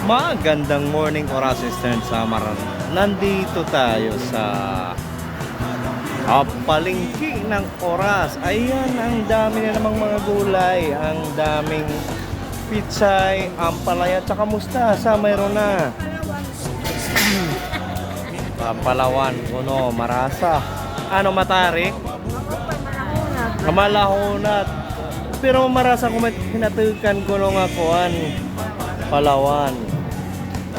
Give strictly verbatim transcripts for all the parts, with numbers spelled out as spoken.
Magandang morning, Oras Eastern Samar. Nandito tayo sa, ah, palengke ng Oras. Ayan, ang dami na namang mga gulay. Ang daming pitsay, ampalaya, tsaka mustasa, mayroon na. Pampalawan kuno, marasa. Ano, matarik? Malahonat. Pero marasa ko may hinatukan kuno nga kuan, palawan.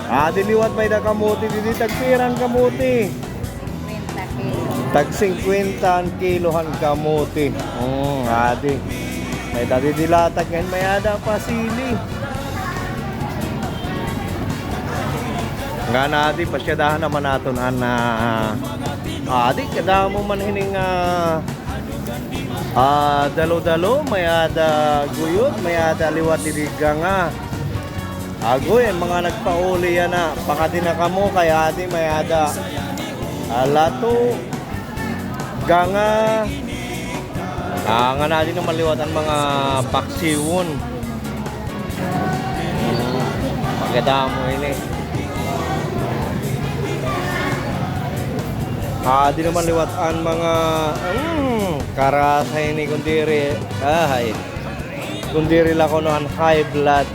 Adi liwat may-ada kamote didi, tagpira an kamote? Tag singkwenta an kilo han kamote. Mm, adi. May-ada didi latag ngan may-ada pa sili. Ngan adi, pasyadahan naman naton an, ah, adi, kadamo man hining, ah, ah, dalo-dalo, may-ada guyot, may-ada liwat didi ganga. Agoy, an mga nagpauli yana, pakadi na kamo kay adi may-ada, ah, lato, ganga. Ah, ngan adi naman liwat an mga paksiwon. Pagkadamo ini. Ah, adi naman liwat an mga, mm, karasa ini kun diri. Ay. Kun diri la kuno an high blood.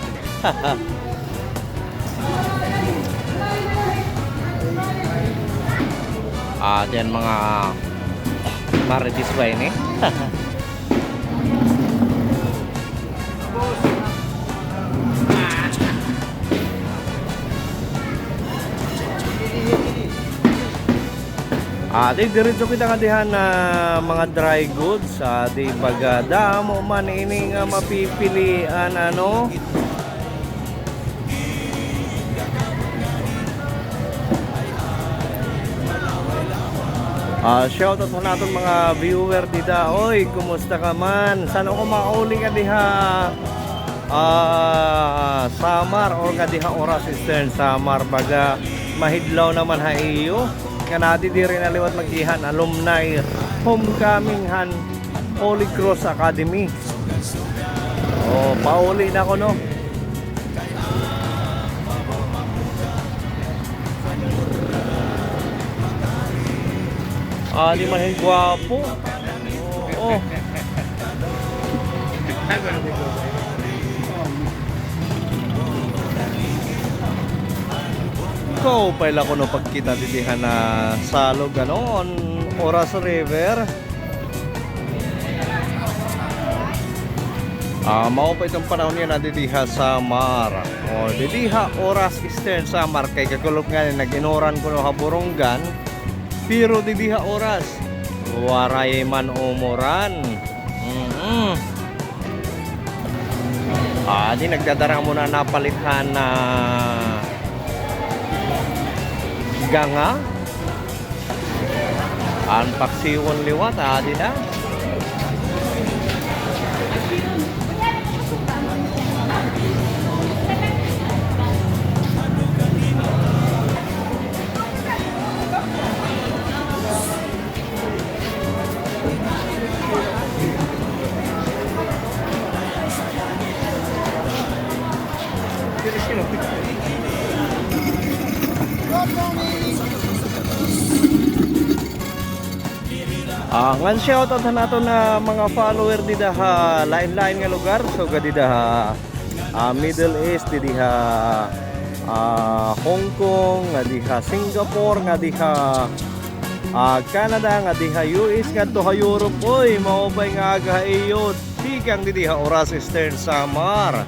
Ah, diyan mga marites ba ini? Ah, di diretso kita nga diha han mga dry goods. Ah, di pagkadamo man ini nga mapipilian, ano. Ah, shoutout ha naton mga viewer dida. Oy, kumusta ka man? San-o ka mauli nga diha, ah, Samar or nga diha Oras, Eastern Samar? Baga mahidlaw naman ha iyo. Ngan adi diri na liwat mag-ihan alumni homecoming han Holy Cross Academy. Oh, pauli na kuno. Ah, di man hin gwapo. Oo. Kaupay la kuno pagkita didi han salog, ano, an Oras River. Ah, maupay iton panahon yana didi ha Samar. O, didi ha Oras, Eastern Samar, kay kakulop ngani nag-inuran kuno ha Borongan. Pero didi ha Oras, waray man umuran. Mm-mm. Ah, di nagdadara muna napalit han ganga. An paksiwon liwat, adi na. Ah, ngan shoutout han aton mga follower dida ha lain-lain nga lugar. Sugad dida ha, ah, Middle East, didi ha, ah, Hong Kong, ngadi ha Singapore, ngadi ha, ah, Canada, ngadi ha U S, ngadto ha Europe. Oy, maupay nga aga ha iyo. Tikang didi ha Oras, Eastern Samar.